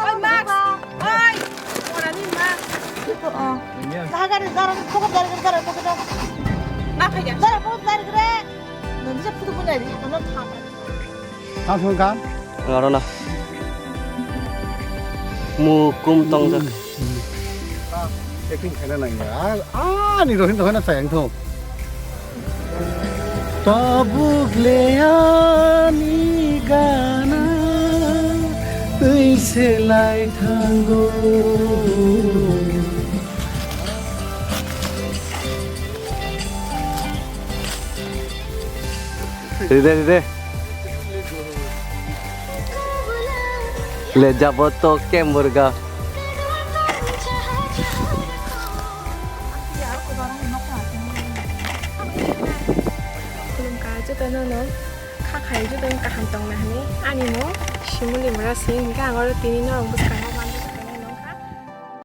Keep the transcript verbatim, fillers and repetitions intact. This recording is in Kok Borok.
Oi, Max. Oi, orani Max. Ito, oh. Iya. Dagari, dara, pokok dari, dara, pokok dari. Ma kaya? Dara, pokok dari, gre. Nanti saya putu punya ini, mana tak? Ang thung kang? Ang aro na. Mukum tongjak. Acting khaina nangya. Ah, ani rohin rohin na sayang thung. Tabuk le ani gana twi se lai thango. Ride, ride. Le jabo to kemburga. Khulumkha jotono no kha khai jotono kaham tongna hinwi ani mung Simuli Mura Singh, hwnkhe ang oro tini norok bwskango.